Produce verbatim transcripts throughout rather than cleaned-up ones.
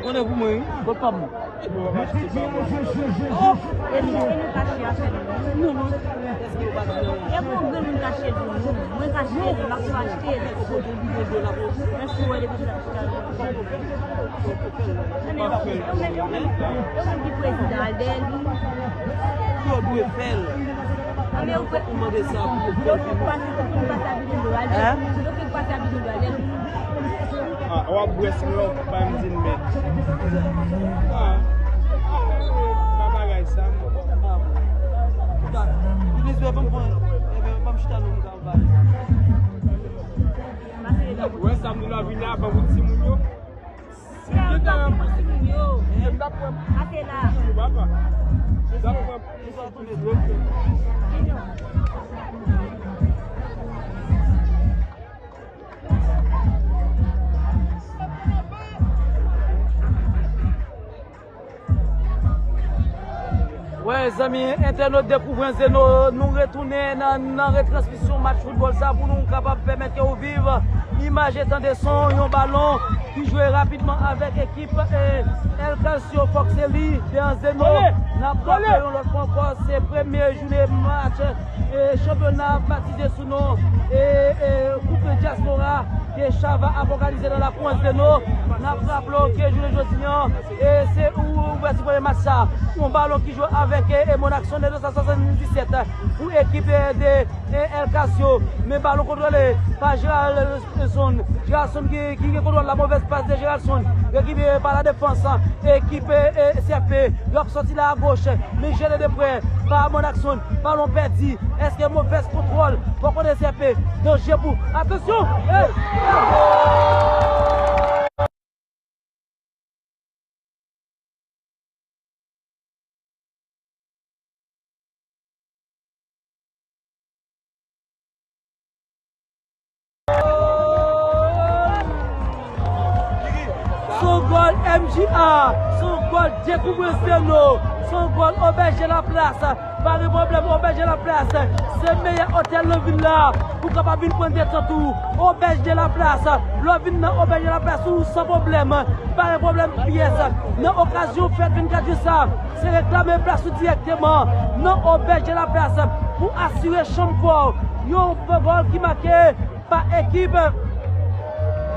Konnen pou mwen, wi. Kot pa m? Oh, e nou, e nou kache afè nou. Non, non. E pou yon granmoun kache nou, mwen kache nou, l ap tou achte. Èske w wè depi sa chita yo? Yo menm, yo menm, yo menm ki prezidan, Albert Lee. Yo dwe fè l. Anben, ou fè, ou mande sa pou yo fè pase, pou pase a bidon dlo, Albert Lee. Yo fè pase a bidon dlo, Albert Lee. Ah, w ap bwè sou lòk, pa m di n mèt. Ah, ah, pa bagay sa, m pa bon. Minis, ban m pran, eh ben, ban m chita non, m ka pale. Ou wè sa m di la vini avan pou timoun yo? Si m te ta pase moun yo. E m t ap pran. Pase la. Papa. M t ap pran. Wè, zanmi entènot Dekouvri Anzeno, nou retounen nan, nan retransmisyon match foutbòl sa pou nou kapab pèmèt ke w viv imaj e tande son yon balon ki jwe rapidman avèk ekip, eh, El Calcio Fox Eli de Anzeno. N ap raple yon lòt fwa ankò, se premye jounen match, eh, chanpyona batize sou non, eh, eh, Koup Dyaspora ke Chava ap òganize nan lakou Anzeno. N ap raple w ke jounen jodi an, eh, se ou, ouvèti premye match sa. Yon balon ki jwe avèk, eh, eh, Monaction de sa swasanndisèt pou ekip, eh, de, eh, El Calcio. Men balon kontwole pa Geraldson. Geraldson ki, ki gen kontwòl la, movèz pas de Geraldson. Rekipere pa la defans. Ekip, eh, eh, C F P. Yo ap sòti la agoch. Men jete de prè pa Monaction. Balon pèdi. Èske movèz kontwòl? Bò kote C F P. Danje pou. Atansyon! Eh! Son gòl M J A, son gòl Dekouvri Anzeno, son gòl Obèj de la Plas. Pa gen pwoblèm, Obèj de la Plas se meyè otèl nan vil la. Ou kapab vin pran detant ou. Obèj de la Plas, lè w vin nan Obèj de la Plas ou san pwoblèm. Pa gen pwoblèm pyès. Nan okazyon fèt vennkat jen sa, se reklame plas ou dirèkteman nan Obèj de la Plas pou asire chanm pa w. Yon gòl ki make pa ekip,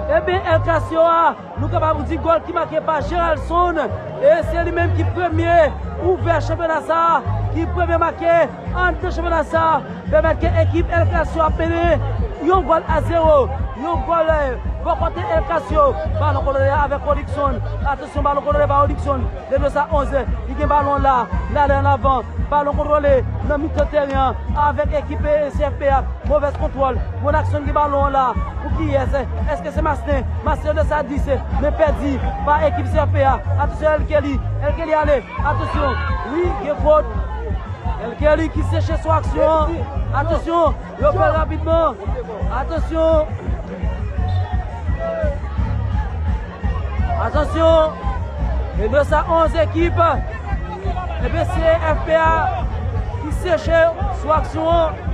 ebyen, El Calcio a. Nou kapab di gòl ki make pa Geraldson, e se li menm ki premye ouvè chanpyona sa a, ki premye make anndan chanpyona sa a, pèmèt ke ekip El Calcio ap mennen yon gòl a zewo, yon gòl, eh, bò kote El Calcio. Balon kontwole avèk Rodrickson. Atansyon, balon kontwole pa Rodrickson. Deblose a onz, li gen balon la, l ale an avan. Balon kontwole nan mitan teren an avèk ekip C F P a. Movèz kontwòl. Monaction gen balon an la pou kiyès? Èske se Masten? Masten deblose a dis, men pèdi pa ekip C F P a. Atansyon, El Kelly. El Kelly ale. Atansyon. Wi, gen fot. El Kelly ki seche sou aksyon an. Atansyon. Yo fè l rapidman. Atansyon. Atansyon. E de sa onz ekip. Ebyen, se F P A ki seche sou aksyon an.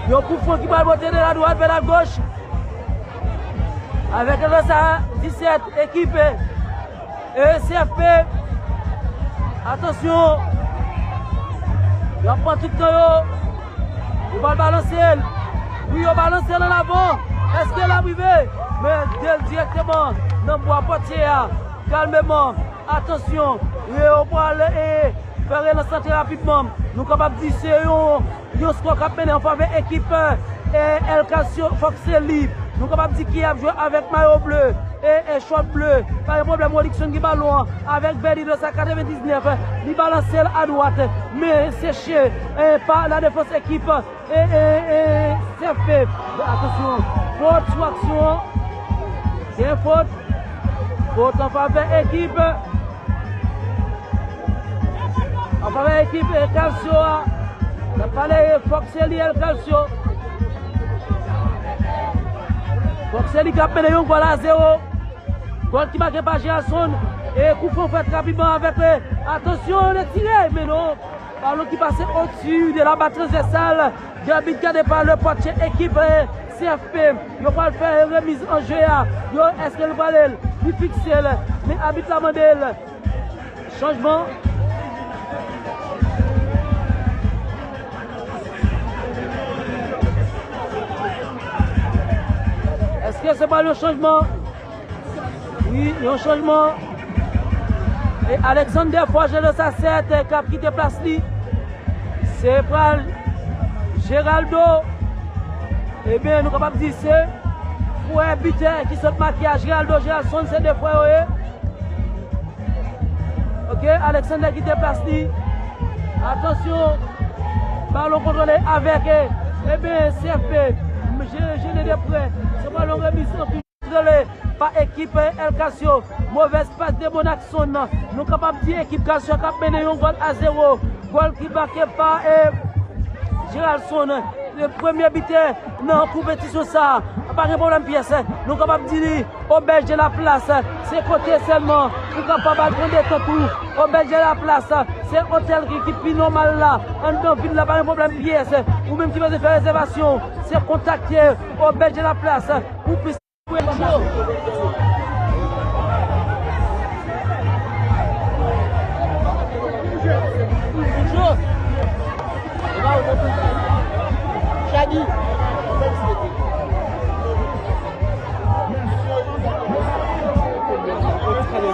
Yon kout fwon ki pral bote de la dwat vè la goch. Avèk de sa disèt ekip. E C F P, atansyon, y ap pran tout tan yo. Yo pral balanse l. Wi, yo balanse l an avan. Èske l ap rive? Men de l dirèkteman nan bwa pòtye a. Kalmeman. Atansyon. Yo pral, e, fè relans lan trè rapidman. Nou kapab di se yon Yon skò k ap mennen an favè ekip, eh, El Calcio Fox Eli. Nou kapab di ki ap jwe avèk mayo ble e, e chòt ble. Pa gen pwoblèm, Rodrickson gen balon an avèk Verdi de sa katrevendiznèf. Li balanse l adwat, men seche, eh, pa la defans ekip, eh, eh, eh, C F P. Atansyon, fot sou aksyon an. Gen fot. Fot an favè ekip. An favè ekip El Calcio a. N ap pale Fox Eli El Calcio. Fox Eli k ap mennen yon gòl a zewo. Gòl ki make pa Gerson. E kout fwon fèt rapidman avèk, eh, atansyon, retire, men non. Ballon ki pase au-dessus de la barre transversale. Dè bit gade pa le portier ekip, eh, C F P. Yo pral fè remiz an jeu a. Yo, èske l pral li fikse l? Men abit la mande l. Chanjman. Èske se pral yon chanjman? Wi, yon chanjman. E Alexander Forge de sa sèt k ap kite plas li. Se pral Geraldo. Ebyen, nou kapab di se frè bitè ki sot make a Geraldo Geraldson, se de frè yo ye. Ok, Alexander kite plas li. Atansyon, ballon kontwole avèk, ebyen, C F P. Je-, jene de prè. Se pral yon remiz an tou. Kontwole pa ekip El Calcio. Movèz pas de Monakson. Nou kapab di ekip Calcio k ap mennen yon gòl a zewo. Gòl ki make pa, eh, Geraldson. Le premye bitè nan konpetisyon sa a. Pa gen pwoblèm pyès. Nou kapab di li, Obèj de la Plas. Se kote sèlman ou kapab al pran detant ou. Obèj de la Plas. Se otèl ki, ki pi nòmal la. Anndan vil la, pa gen pwoblèm pyès. Ou menm ki bezwen fè rezèvasyon, se kontakte Obèj de la Plas. Pou plis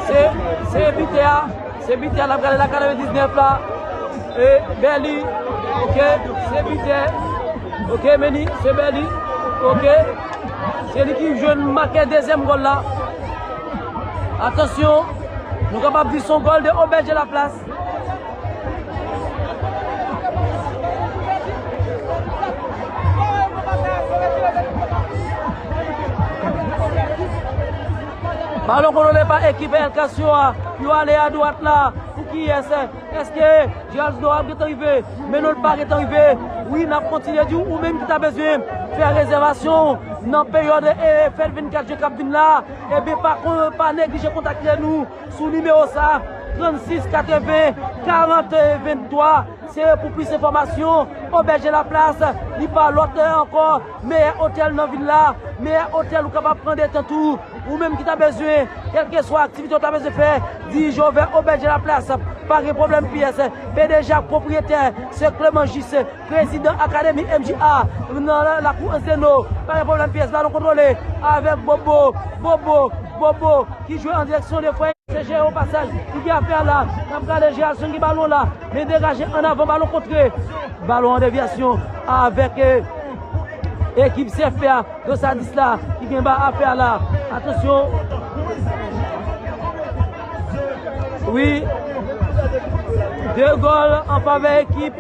Se, se bitè a. Se bitè a n ap gade la, katrevendiznèf la. E Bèli. Ok, se bitè. Ok, Meni, se Bèli. Ok. Se li ki jwenn make dezyèm gòl la. Atansyon, nou kapab di se yon gòl de Obèj de la Plas. Ballon kontwole pa ekip El Calcio a. Yo ale adwat la. Pou kiyès? Èske Geraldson ap gentan rive? Men non, l pa gentan rive. Wi, n ap kontinye di w, ou menm ki ta bezwen fè rezèvasyon nan peryòd, e, fèt vennkat jen k ap vin la, ebyen, pa kon-, pa neglije kontakte nou sou nimewo sa, trannsis katreven karant venntwa. Se pou plis enfòmasyon, Obèj de la Plas, li pa lòt ankò, meyè otèl nan vil la, meyè otèl ou kapab pran detant ou. Ou menm ki ta bezwen, kèlkeswa aktivite ou ta bezwen fè, dirije w vè Obèj de la Plas. Pa gen pwoblèm pyès. P D G ak pwopriyetè, se Clément Juste, prezidan Akademi M J A, nan la, lakou Anzeno. Pa gen pwoblèm pyès. Ballon kontwole avèk Bobo, Bobo, Bobo, ki jwe an direksyon de frè. Se jere o pasaj. Li gen afè a la. N ap gade Geraldson gen ballon la. Men degaje an avan, ballon kontre. Ballon an devyasyon avèk, eh, ekip C F P a. Dos a dis la, ki gen ba afè a la. Atansyon. Wi. De gòl an favè ekip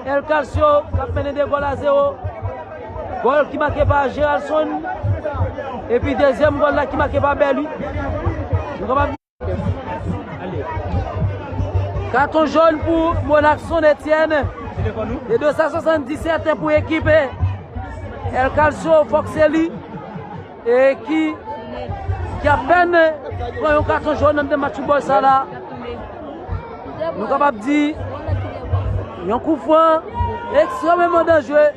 El Calcio, k ap mennen de gòl a zewo. Gòl ki make pa Geraldson. Epi dezyèm gòl la ki make pa Bèli. Nou kapab Katon jòn pou Monakson Etienne. E de sa swasanndisèt pou ekip El Calcio, fòk se li, e ki, ki apèn pran yon katon jòn nan match foutbòl sa la. Nou kapab di, yon koufran ekstrèmeman danjere.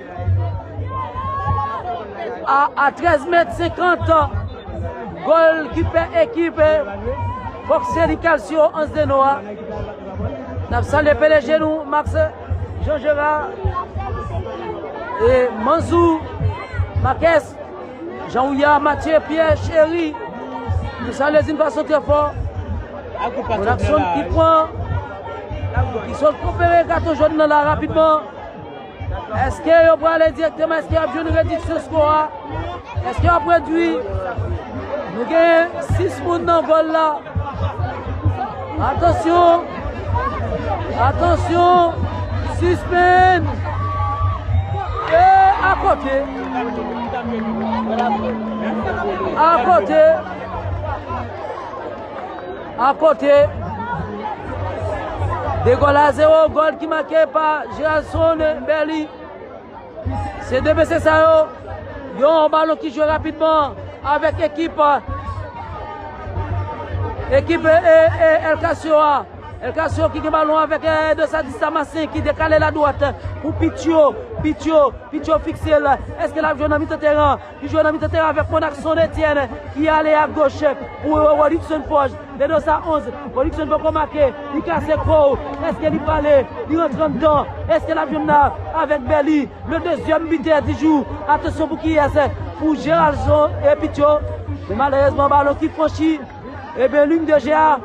A, a trèz mèt senkant, gòl ki pè ekip, fòk se li Calcio Anzeno a. N ap salye P D G nou, Max, Jean Gérard, e Manzou, Marques, Jean Ouya, Mathieu, Pierre, Chéry. Nou salye d'une façon très fort. Monakson ki pran, ki sot konpere katon jòn nan la rapidman. Èske yo prale dirèkteman? Èske y ap jwenn rediksyon skò a? Èske y ap redui? Nou gen sis moun nan gòl la. Atansyon! Atansyon! Sispenn! E akote! Akote! Akote, de gòl a zewo, gòl ki make pa Geraldson Berly. Se de mesye sa yo, yon balon ki jwe rapidman avèk ekip, ekip, e, e, El Casio a. Elkasio ki gen balon avèk eh, Dosatis Samasen ki dekale la dwat pou Pityo. Pityo, Pityo fikse l. Èske l ap jwe nan mitan teren? Li jwe nan mitan teren avèk Monakson Etienne ki ale agoch pou Rodrickson Forge. Dedosa onz, Rodrickson poko make, li kase kò. Èske li prale? Li rantre anndan. Èske l ap jwenn la avèk Bèli? Le dezyèm bitè di jou. Atansyon pou kiyès? Pou Geraldson e Pityo. Men malerezman, balon ki franchi. Ebyen, liy de je a,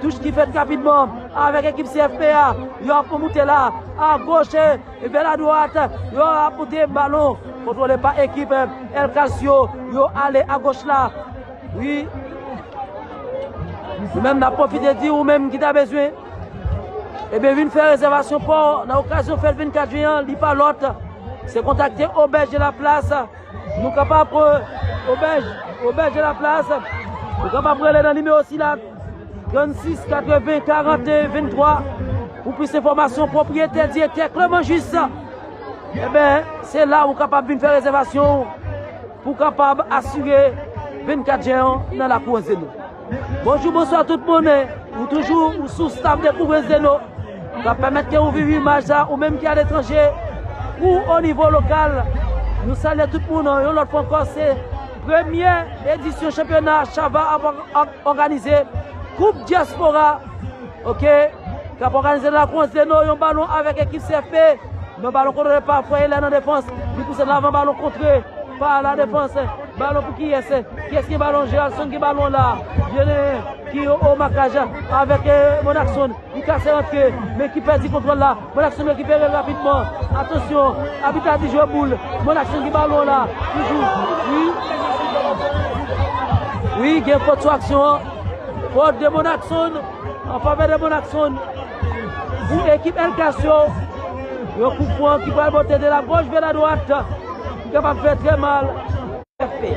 touch ki fèt rapidman avèk ekip C F P a. Yo ap moute la, agoch e vè la dwat. Yo ap moute balon. Kontwole pa ekip Elkasio. Yo ale agoch la. Wi. Nou menm n ap pwofite di ou menm ki ta bezwen. Ebyen, vin fè rezèvasyon pa w nan okazyon fèt vennkat jen an, li pa lòt. Se kontakte Obèj de la Plas. Nou kapab, eh, Obèj, Obèj de la Plas. Nou kapab rele nan nimewo sila, trannsis katreven karanteyen venntwa. Pou plis enfòmasyon, pwopriyetè direktè Clement Juste. Ebyen, se la ou kapab vin fè rezèvasyon pou kapab asire vennkat jen an nan lakou Anzeno. Bonjou, bonswa tout moun. Ou toujou ou sou staff Dekouvri Anzeno k ap pèmèt ke ou viv imaj sa, ou menm ki aletranje, ou o nivo lokal. Nou salye tout moun yon lòt fwa ankò. Se premye edisyon chanpyona Chava ap, ap òganize. Koup Dyaspora, oke, k ap òganize nan lakou Anzeno, yon balon avèk ekip C F P. Men balon kontwole pa Frè Elè nan defans. Li pouse l avan, balon kontre pa la defans. Balon pou kiyès? Kiyès ki balon? Geraldson ki balon la. Jene ki o, o makaj avèk eh, Monakson. Li kase rantre, men ki pèdi kontwòl la. Monakson rekipere rapidman. Atansyon, abit la di jwe boul. Monakson ki balon la. Toujou. Wi. Wi, gen fot sou aksyon an. Fot de Monakson. An favè de Monakson. Pou ekip Elkasio. Yon kout fran ki pral bote de la goch vè la dwat. Ki kapab fè trè mal. F P.